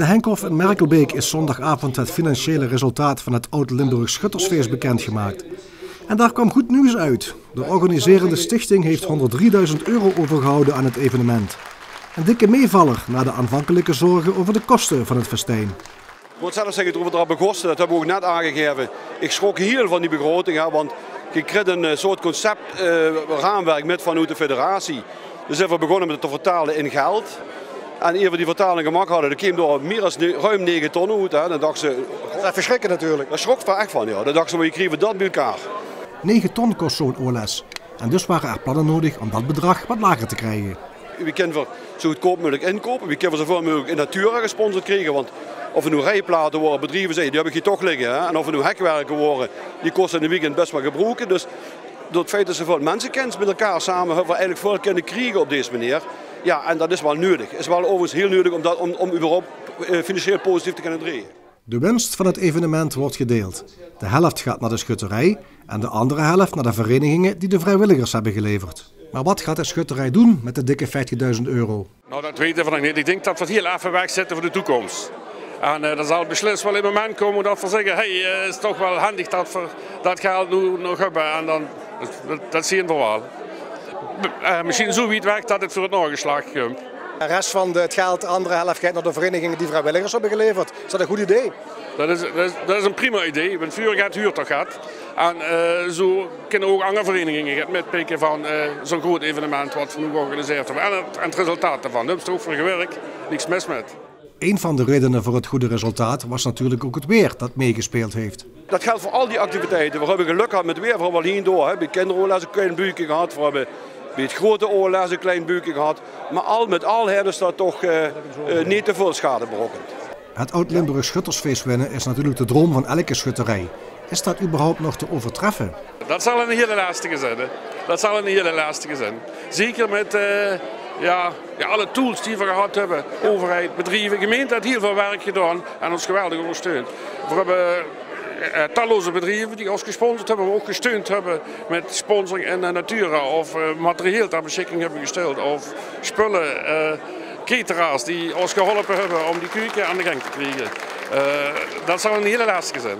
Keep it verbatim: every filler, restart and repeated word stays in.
De Henkhof in Merkelbeek is zondagavond het financiële resultaat van het Oud-Limburgs Schuttersfeest bekendgemaakt. En daar kwam goed nieuws uit. De organiserende stichting heeft honderddrieduizend euro overgehouden aan het evenement. Een dikke meevaller na de aanvankelijke zorgen over de kosten van het festijn. Ich mót zelf zègke, toen v'r dao aan begóste, det höb ich ouch net aangegaeve, ich sjrok hieël van die begroting, hè, want geer kriet ein, eh, soort concept, eh, raamwerk mit vanoet de federatie. Dus zeen v'r begónne mit 't te vertaole in geld. En ier v'r die vertaling gemaak hadde, dan keem dao mier es ne-, ruim nege ton oet, hè. Dan dachte ze, det is versjrikke natuurlik. Dao sjrok v'r ech van, jao. Dan dachte ze, mer wie kriege v'r det bie-ein? Negen ton kost zo'n O L S. En dus waren er plannen nodig om dat bedrag wat lager te krijgen. Wie kinne v'r zo goodkoop meugelik inkoupe? Wie kinne v'r zoväöl meugelik in natura gesponsord kriege? Want of 't noe rijplaten wore, bedrieve zègke, die höb ich hie toch ligke, hè? En of 't noe hekwerke wore, die kóste in e weekend bès waal gebroeke. Dus door 't feit det se väöl minse kins mit-ein same, höbbe v'r eigelik väöl kinne kriege op dees meneer. Jao, en det is waal nuuedig. Is waal euverigens hieël nuuedig om det, om, om überhaupt, eh, financieel positief te kinne drejje. De winst van het evenement wordt gedeeld. De helft gaat naar de schutterij en de andere helft naar de verenigingen die de vrijwilligers hebben geleverd. Maar wat gaat de schutterij doen met de dikke vijftigduizend euro? Nou, det weite v'r nog neet. Ich dink det v'r 't hieël effe wegzètte veur de toekoms. En, eh, d'r zal beslis waal e moment kómme det v'r zègke: hey, eh, is toch waal hendig det v'r det geld noe nog höbbe. En dan, det, det zeen v'r waal. Eh, mesjien zo wied weg det 't veur 't naogeslach kump. De rest van de, het geld, de andere helft, gaat naar de verenigingen die vrijwilligers hebben geleverd. Is dat een goed idee? Det is, det is, det is ein prima idee, want veur get huurt toch get. En, eh, zo kinne ouch anger vereiniginge get mitpikke van, eh, zo'n groot evenement wat v'r noe georganiseerd höbbe. En 't, en 't resultaat d'rvan, dao höbbe ze ouch veur gewirk, niks mis mit. Een van de redenen voor het goede resultaat was natuurlijk ook het weer dat meegespeeld heeft. Det geldj veur al die activiteite. V'r höbbe gelök gehad mit 't weer. V'r höbbe al hie en dao, hè, bie kinder-O L S e klein buukje gehad. V'r höbbe bie 't grote O L S e klein buukje gehad. Mer al mit al haet ós det toch, eh, eh, neet te väöl sjade berokkend. Het Oud-Limburgs Schuttersfeest winnen is natuurlijk de droom van elke schutterij. Is dat überhaupt nog te overtreffen? Det zal ein hieël lastige zeen, hè. Det zal ein hieël lastige zeen. Zeker mit, eh, jao, jao, alle tools die v'r gehad höbbe. Euverheid, bedrieve, gemeinte haet hieël väöl werk gedaon en ós geweldig óngersteund. V'r höbbe, eh, talloze bedrieve die ós gesponsord höbbe, mer ouch gesteund höbbe mit sponsoring in, eh, natura of, eh, materieel ter besjikking höbbe gesteld of spulle, eh, cateraars die ós geholpe höbbe om die kuuke aan de gang te kriege. Eh, det zal ein hieël lastige zeen.